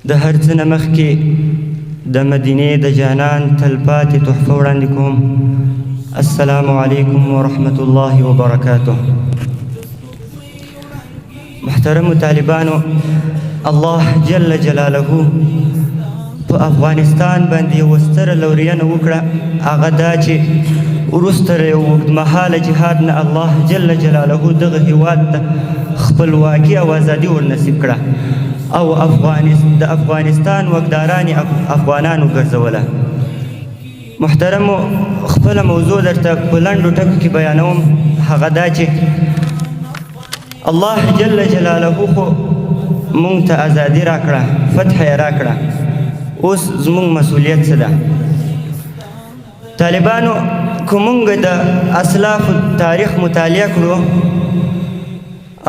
د هر څه نه مخکې د مدینې د جانان تلپاتې تحفه وړاندې کوم. السلام علیکم ورحمت الله وبرکاته. محترمو طالبانو، الله جل جلاله په افغانستان باندې یوه ستره لورینه وکړه، هغه دا چې وروسته له یو اوږدمهاله جهاد نه الله جل جلاله دغه هیواد ته خپلواکي او ازادي ورنصیب کړه او د افغانستان واکداران یې افغانان وګرځوله. محترمو، خپله موضوع درته په لنډو ټکو کې بیانوم، هغه دا چې الله جل جلاله خو مونږ ته ازادي راکړه، فتح یې راکړه، اوس زمونږ مسؤلیت څه ده؟ طالبانو، که مونږ د اسلافو تاریخ مطالعه کړو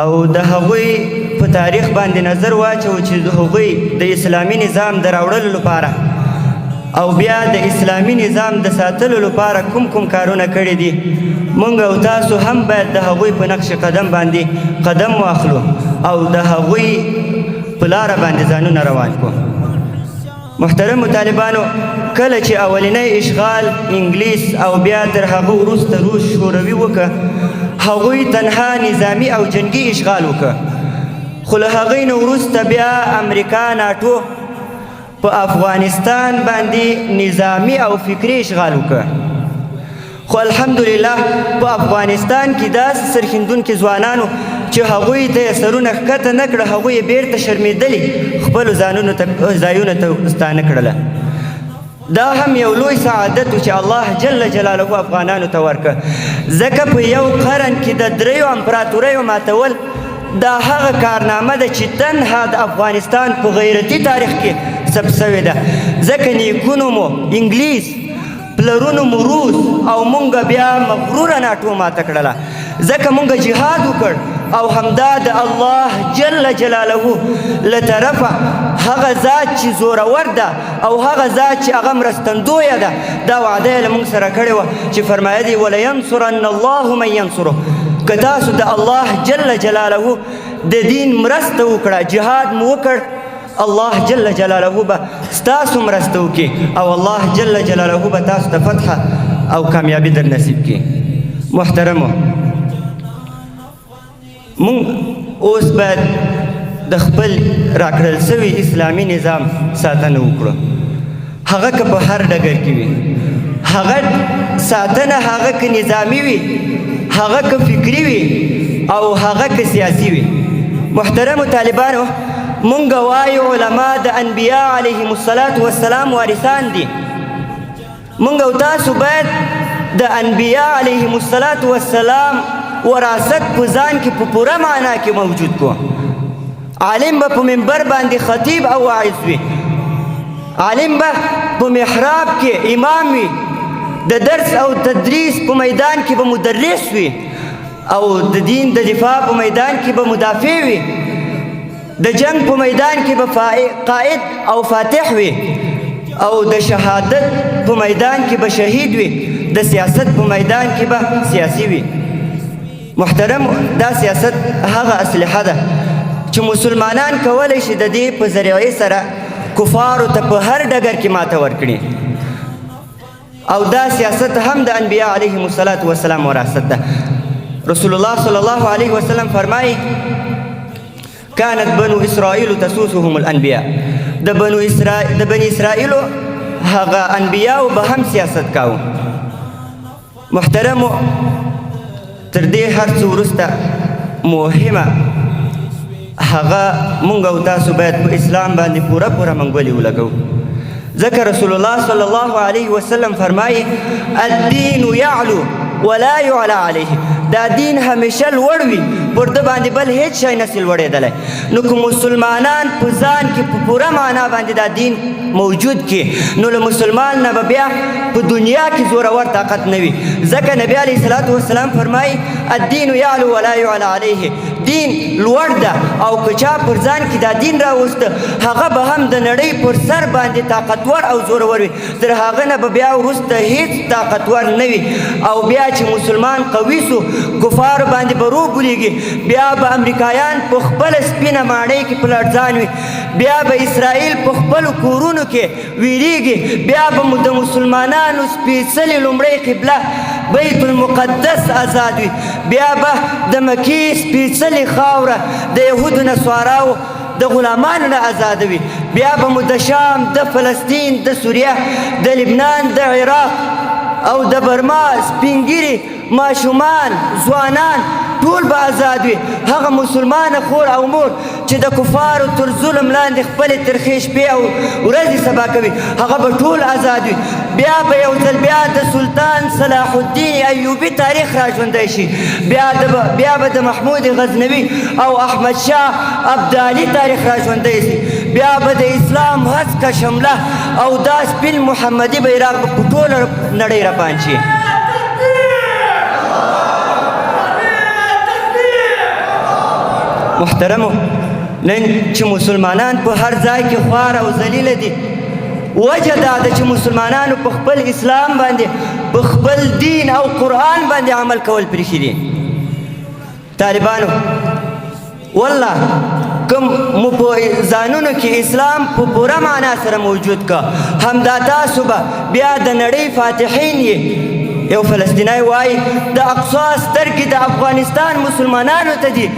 او د هغوی په تاریخ باندې نظر واچو چې د هغوی د اسلامي نظام د راوړلو لپاره او بیا د اسلامي نظام د ساتلو لپاره کوم کوم کارونه کړي دي، مونږ او تاسو هم باید د هغوی په نقش قدم باندې قدم واخلو او د هغوی په لاره باندې ځانونه روان کړو. محترمو طالبانو، کله چې اولنی اشغال انګلیس او بیا تر هغه وروسته روس شوروي وکړه، هغوی تنها نظامي او جنګي اشغال وکړه، خو له هغې نه وروسته بیا امریکا ناټو په افغانستان باندې نظامي او فکري اشغال وکړ. خو الحمدلله په افغانستان کې داسې سرښندونکي ځوانانو چې هغوی ته یې سرونه ښکته نه کړه، هغوی یې بېرته شرمېدلي خپلو ځانونو ته ځایونو ته ستانه کړله. دا هم یو لوی سعادت و چې الله جل جلاله افغانانو ته ورکړ، ځکه په یو قرن کې د دریو امپراتوریو ماتول دا هغه کارنامه ده چې تنها د افغانستان په غیرتي تاریخ کې ثبت شوې ده. ځکه نیکونو مو انګلیس، پلرونو مو روس او مونږ بیا مغروره ناټو ماته کړله، ځکه مونږ جهاد وکړ او همدا د الله جل جلاله له طرفه هغه ذات چې زورور ده او هغه ذات چې هغه مرستندویه ده، دا وعده یې له مونږ سره کړې وه چې فرمایلی ولینصرن الله من ینصره. که تاسو د الله جل جلاله د دین مرسته وکړه، جهاد مو وکړ، الله جل جلاله به ستاسو مرسته وکړي او الله جل جلاله به تاسو ته فتح او کامیابي در نصیب کړي. محترمو، مونږ اوس باید د خپل راکړل سوي اسلامي نظام ساتنه وکړو، هغه که په هر ډګر کې وي، هغه ساتنه هغه که نظامي وي، هغه که فکري وي او هغه که سیاسي وي. محترمو طالبانو، مونږ وایو علما د انبیا علیهم الصلاة والسلام وارثان دي. مونږ او تاسو باید د انبیا علیهم الصلاة والسلام وراثت په ځان کې په پوره معنا کې موجود کو. عالم به په منبر باندې خطیب او واعظ وي، عالم به په محراب کې امام وي، د درس او تدریس په میدان کې به مدرس وي او د دین د دفاع په میدان کې به مدافع وي، د جنگ په میدان کې به قائد او فاتح وي او د شهادت په میدان کې به شهید وي، د سیاست په میدان کې به سیاسي وي. محترم، دا سیاست هغه اسلحه ده چې مسلمانان کولی شي د دې په ذریعې سره کفارو ته په هر ډګر کې ماته ورکړي، او دا سیاست هم د انبیا علیهم الصلاة والسلام وراثت ده. رسول الله صلی الله علیه وسلم فرمایي كانت بنو اسرائيل تسوسهم الانبياء. د بني اسرائیل هغه انبیاء به هم سیاست کاوه. محترمو، تر دې هر څه وروسته مهمه هغه مونږ او تاسو باید په اسلام باندې پوره پوره منګولې ولګوو، ځکه رسول الله صلی الله علیه وسلم فرمایي الدین یعلو ولا یعلا علیه. دا دین همیشه لوړ وي، پر ده باندې بل هیڅ شی نسي لوړېدلی. نو که مسلمانان په ځان کې په پوره معنا باندې دا دین موجود کې، نو له مسلمان نه به بیا په دنیا کې زورور طاقت نه وي، ځکه نبی علیه الصلاة والسلام فرمایي الدین یعلو ولا یعلا علیه. دین لوړ ده، او که چا پر ځان کې دا دین راوسته هغه به هم د نړۍ پر سر باندې طاقتور او زورور وي، تر هغه نه به بیا وروسته هیڅ طاقتور نه وي. او بیا چې مسلمان قوي سو، کفارو باندې به رعب ولېږي، بیا به امریکایان په خپله سپینه ماڼۍ کې په لړزان وي، بیا به اسرائیل په خپلو کورونو کې ویریږي، بیا به د مسلمانانو سپېڅلې لومړۍ قبله بیت المقدس آزاد وي، بیا به د مکې سپېڅلې خاوره د یهودو نصاراو د غلامانو نه آزادوي، بیا به مو د شام، د فلسطین، د سوریه، د لبنان، د عراق او د برما سپینګیري ماشومان، ځوانان ټول به آزاد وي. هغه مسلمانه خور او مور چې د کفارو تر ظلم لاندې خپلې ترخې شپې او ورځې سبا کوي، هغه به ټول آزاد وي. بیا به یو ځل بیا د سلطان صلاح الدین ایوبي تاریخ را ژوندی شي، بیا به د محمود غزنوي او احمد شاه ابدالي تاریخ را ژوندی شي، بیا به د اسلام هسکه شمله او دا سپین محمدي بیرغ به په ټوله نړۍ رپان شي. محترمو، نن چې مسلمانان په هر ځای کې خوار او ذلیل دي، وجه دا ده چې مسلمانانو په خپل اسلام باندې، په خپل دین او قرآن باندې عمل کول پرېښي دي. طالبانو، والله کوم مو په ځانونو کې اسلام په پوره معنا سره موجود که، همدا تاسو به بیا د نړۍ فاتحین یې. یو فلسطینی وایي د اقصا سترګې د افغانستان مسلمانانو ته دي،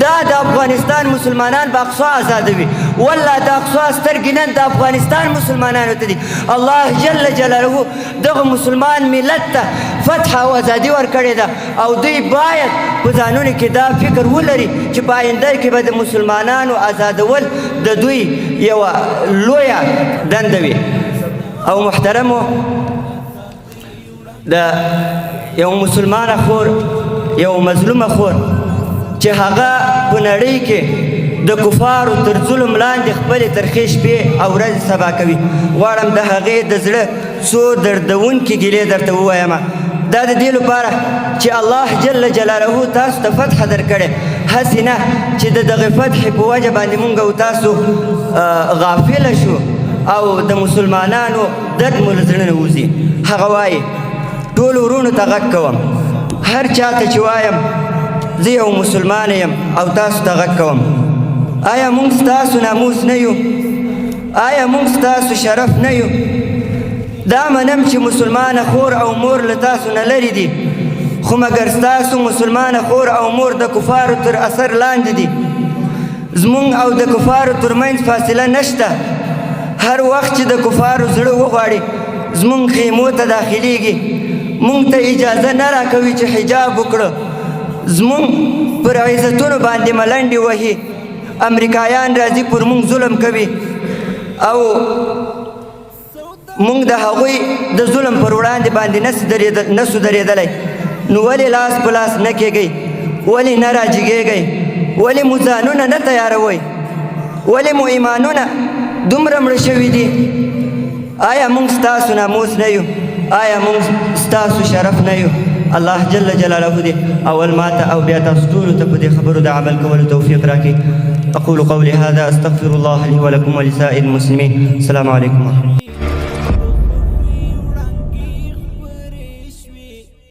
دا د افغانستان مسلمانان به اقصا آزادوي. والله د اقصا سترګې نن د افغانستان مسلمانانو ته دي. الله جل جلاله دغه مسلمان ملت ته فتح او ازادي ورکړې ده، او دوی باید په ځانونو کې دا فکر ولري چې په آینده کې به د مسلمانانو ازادول د دوی یوه لویه دنده وي. او محترمو، د یو مسلمانه خور، یو مظلومه خور چې هغه په نړۍ کې د کفارو تر ظلم لاندې خپلې ترخې شپې او ورځې سبا کوي، غواړم د هغې د زړه څو دردونکې ګیلې درته ووایم. دا د دې لپاره چې الله جل جلاله تاسو ته فتح درکړې، هسې نه چې د دغې فتحې په وجه باندې مونږ او تاسو غافله شو او د مسلمانانو درد مو له زړه نه وځي. هغه وایي ټولو وروڼو ته غږ کوم، هر چا ته چې وایم زه یو مسلمان یم او تاسو ته غږ کوم، آیا مونږ ستاسو ناموس نه یو؟ آیا مونږ ستاسو شرف نه یو؟ دا منم چې مسلمانه خور او مور له تاسو نه لرې دي، خو مګر ستاسو مسلمانه خور او مور د کفارو تر اثر لاندې دي. زمونږ او د کفارو ترمنځ فاصله نشته. هر وخت چې د کفارو زړه وغواړي زمونږ خیمو ته داخلیږي، مونږ ته اجازه نه راکوي چې حجاب وکړو، زمونږ پر عزتونو باندې ملنډې وهي، امریکایان راځي پر مونږ ظلم کوي او مونږ د هغوی د ظلم پر وړاندې باندې نسو درېدلی. نو ولې لاس په لاس نه کېږئ؟ ولې نه راجګېږئ؟ ولې مو ځانونه نه تیاروئ؟ ولې مو ایمانونه دومره مړه شوي دي؟ آیا مونږ ستاسو ناموس نه یو؟ آیا مونږ ستاسو شرف نه یو؟ الله جل جلاله دې اول ماته او بیا تاسو ټولو ته په دې خبرو د عمل کولو توفیق راکړي. أقول قولي هذا أستغفر الله لي ولكم ولسائر المسلمين. السلام عليكم ورحمة الله.